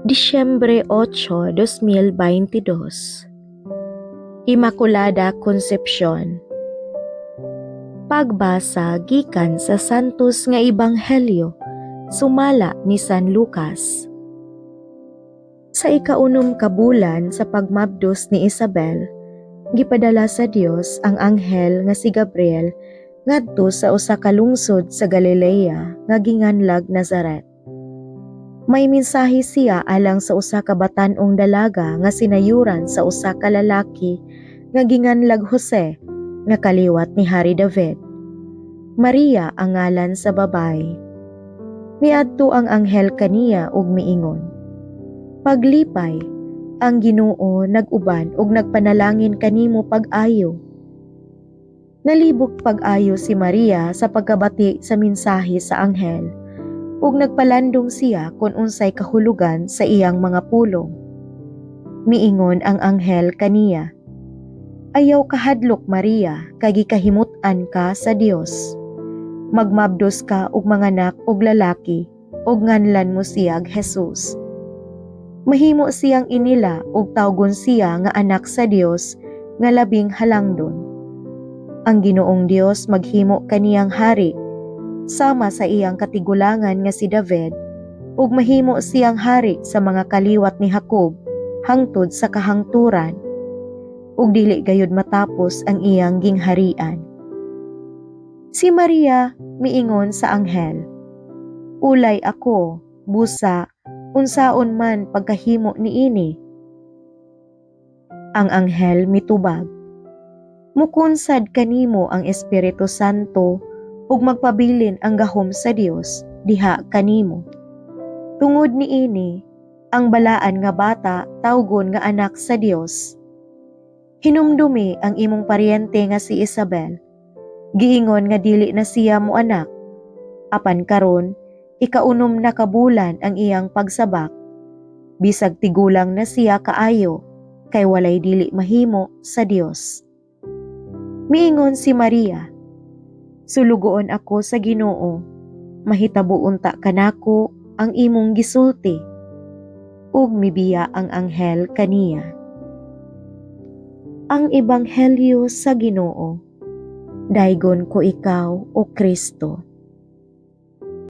Disyembre 8, 2022. Immaculada Concepcion. Pagbasa gikan sa Santos nga Ebanghelyo sumala ni San Lucas. Sa ikaunom ka bulan sa pagmabdos ni Isabel, gipadala sa Dios ang anghel nga si Gabriel ngadto sa usa ka lungsod sa Galilea nga ginganlag Nazaret. May mensahe siya alang sa usa ka batan-ong dalaga nga sinayuran sa usa ka lalaki nga ginganlag Jose nga kaliwat ni Hari David. Maria ang ngalan sa babaye. Miadto ang anghel kaniya ug miingon, "Paglipay, ang Ginoo nag-uban ug nagpanalangin kanimo pag-ayo." Nalibog pag-ayo si Maria sa pagkabati sa mensahe sa anghel ug nagpalandong siya kung unsay kahulugan sa iyang mga pulong. Miingon ang anghel kaniya, "Ayaw kahadlok, Maria, kay gikahimut-an ka sa Dios. Magmabdos ka og manganak og lalaki ug nganlan mo siyag Jesus. Mahimo siyang inila ug tawgon siya nga Anak sa Dios nga Labing Halangdon. Ang Ginoong Dios maghimo kaniyang hari sama sa iyang katigulangan nga si David ug mahimo siyang hari sa mga kaliwat ni Jacob hangtod sa kahangturan, ug dili gayud matapos ang iyang gingharian." Si Maria miingon sa anghel, "Ulay ako, busa unsaon man pagkahimo niini?" Ang anghel mitubag, "Mukunsad kanimo ang Espiritu Santo ug magpabilin ang gahom sa Dios diha kanimo. Tungod niini, ang balaan nga bata tawgon nga Anak sa Dios. Hinumdumi ang imong paryente nga si Isabel. Giingon nga dili na siya moanak. Apan karon, ikaunom na ka bulan ang iyang pagsabak. Bisag tigulang na siya kaayo, kay walay dili mahimo sa Dios." Miingon si Maria, "Sulugoon ako sa Ginoo. Mahitabo unta kanako ang imong gisulti." Ug mibiya ang anghel kaniya. Ang Ebanghelyo sa Ginoo. Daygon ko ikaw, o Kristo.